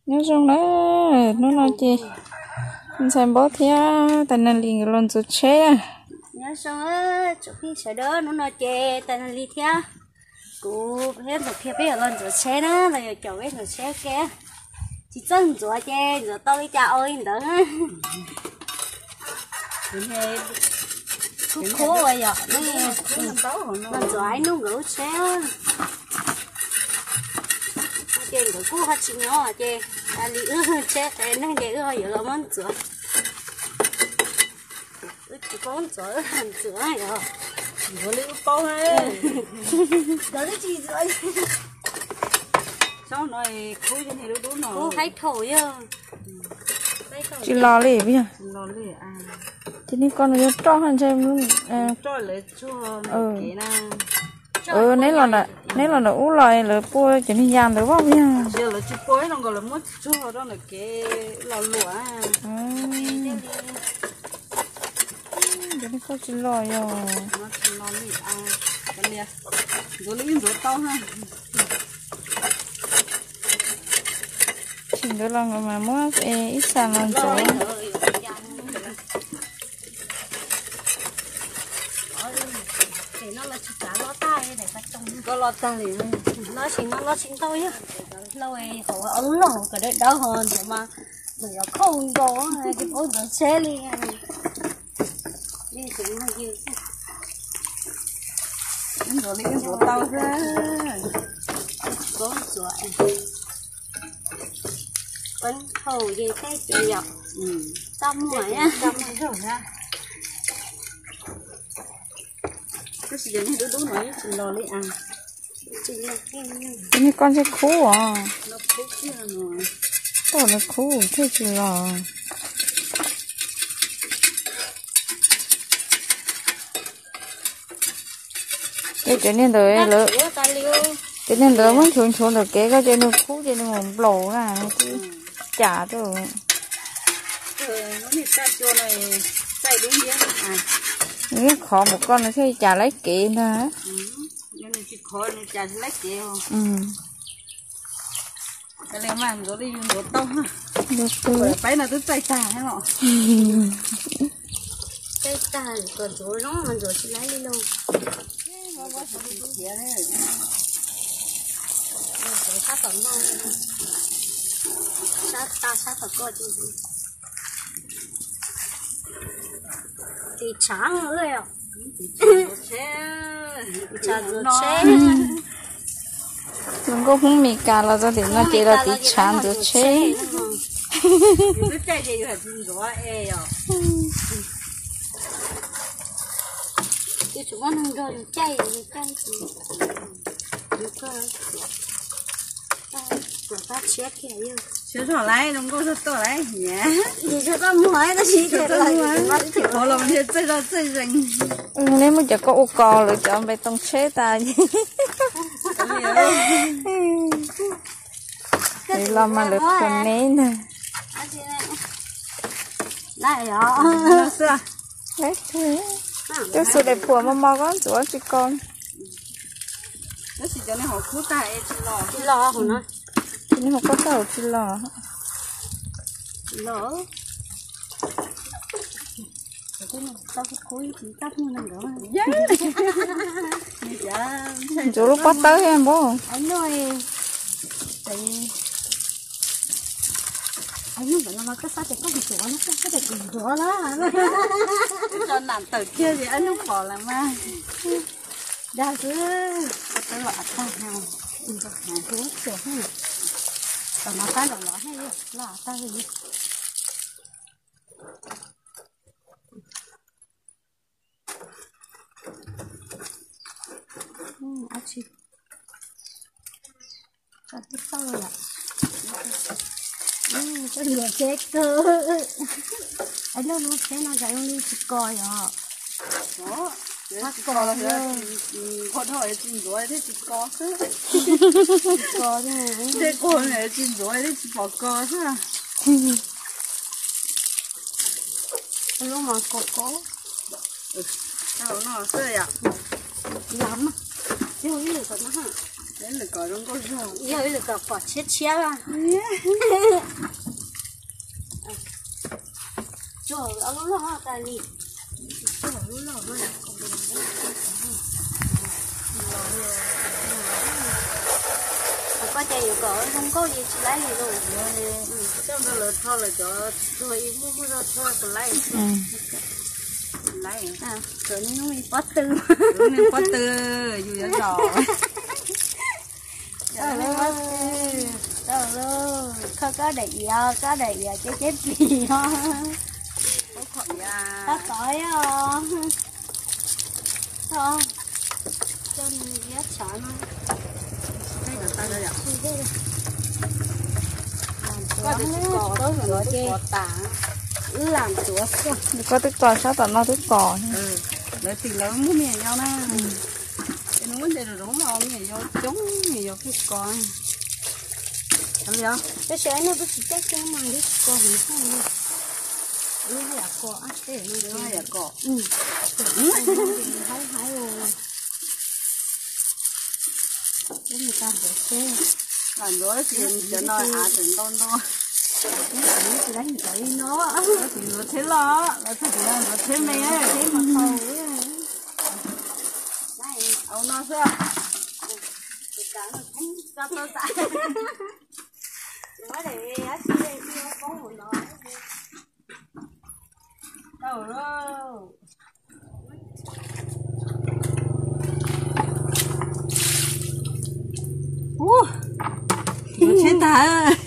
Nyob zoo na, hnub no ces ntxhais Npaub thiab tais Nas Lis nkawd los ntxuav tsheb na. Nyob zoo tsoom phooj ywg sawv daws, hnub no ces tais Nas Lis thiab kuv peb ntxhais Phiaj peb yuav los ntxuav tsheb na, los yuav caum peb ntxuav tsheb ke. Tsis txawj ntxuav ces ntxuav tau li cas ua li ntawd. Khub khub ua yom, los ntxuav ib hnub nkawd lub tsheb. Ces nkawd kuj ho tsis nyob ces tas li wb tsheb qev neeg ces wb ho yuav los muab ntxuav. Wb tsis paub ntxuav, wb ntxuav yog ntxuav li wb paub na. Ntxuav li tsis ntxuav. Tsob no khub yog niag dub dub no. Khub haib thaum yog. Tsis los li puas yog? Ces niag ko no yuav roj ntshe. Roj lawv tsuag kev na. Neb los ntawm ub los lawv pua cov niag ya ntawd vaj puas yog? Tsis yog, lawv tsis pua ib no nkaus, lawv muab tsuag rau ntawm kev los luam. Cov niag ko tsis los yog. Tsis los li, ntxuav li ntxuav tau na. Tsis nkawd los nkawd mas muab ib xas los ntxuav. Koj los tag li, no sim no los tsis ntau yog. Lauj, hauv lub log kom dawb dawb ho ntxuav mas ntxuav yuav khauj nkaus, tsis paub ntxuav tsheb li. Ntxuav li ntxuav tau xwb. Tsis paub ntxuav. Peeb thaum ces tej ces yom. Txaj muag, txaj muag zaug na. Tab sis cov niag dub dub no yeej tsis los li as. Cov niag ko ntshe khub os. Tau lawv khub thiaj tsis los. Ces cov niag ntawd lawv, cov niag ntawd muab nchuav nchuav ntawm kev ko ces nws khub ces nws mus nplaum na, nws twb cas rau. Nws yeej khov npaum ko nws thiaj cas laib kev ntag. Ntxuav li ntxuav tau. Peb no twb txaij tag los. Txaij tag kom ntxuav zoo mas ntxuav tsis laib li lauj. Sab tom no, sab tas sab tom ko. Tiv tshav os. Tiv tshav ntxuav tsheb. Tus nkauj Hmoob Mes Kas los txog tim no ces los tiv tshav ntxuav tsheb. Siab zog lawm, zoo nkauj zog tuaj lawm. Qhov los ntiag txawj zog txawj zees. Neb muab cov ko ua kos lawv cov npe tooj tsheb tas. Los mas lawv khuam neb ntag. Coj xu daim phuam mos mos koj ntxuav tsis kos. Tab sis cov niag hauv kub tag es tsis los. Cov niag hauv kub tag tsis los. Ntxuav lub pob tawb thiab npaum. Nam tawm kiag li ab nub pom lawm mas. Dag xwb, tawb los av tag no. Tom no tab los los los av tag li. Ab tsi, tau tib tauj lawm. Koj yuav tsheb kawg. Lub lub tsheb no cas zoo li tsis kos yom. Tsis kos los nqua dhau tsis ntxuav thiaj tsis kos xwb. Tsis kos, tej kos tsis ntxuav thiaj tsis pom kos xwb. Lub mas kos kos. Tau no xwb yom. Lam, ib lwm tom no. Yog ib lwm kom pom tshiab tshiab. Tsuag ob lub loj tas li. Koj ces yuav kom zoo nkauj ces tsis laib li lauj. Coj nrog lawv tho lawm cov tsuag ib muaj muaj zog tsuag puas laib. Laib. Cov niag pob tw. Niag pob tw yus yuav zom. Kho koj daim iav, koj daim iav ceb ceb plis os. Tab tom os. Coj nws iab tshav no. Koj twb kos sab tom no twb kos. Lawv tim lawv muaj me nyuam yaus na. Es nws muab ntes zoov los me nyuam yaus coob, me nyuam yaus pheej kos. Tab sis nej twb tsis caij coob mas lub kos heev. Lub haj yam kos, lub haj yam kos. Haib haib. Lam ntuav cov no av tseem ntau ntau. Tsis ntuav tsheb loj, lawv txog tsis ntuav tsheb me. Au no xwb. Tau lauj. Ua, ntuav tsheb tag.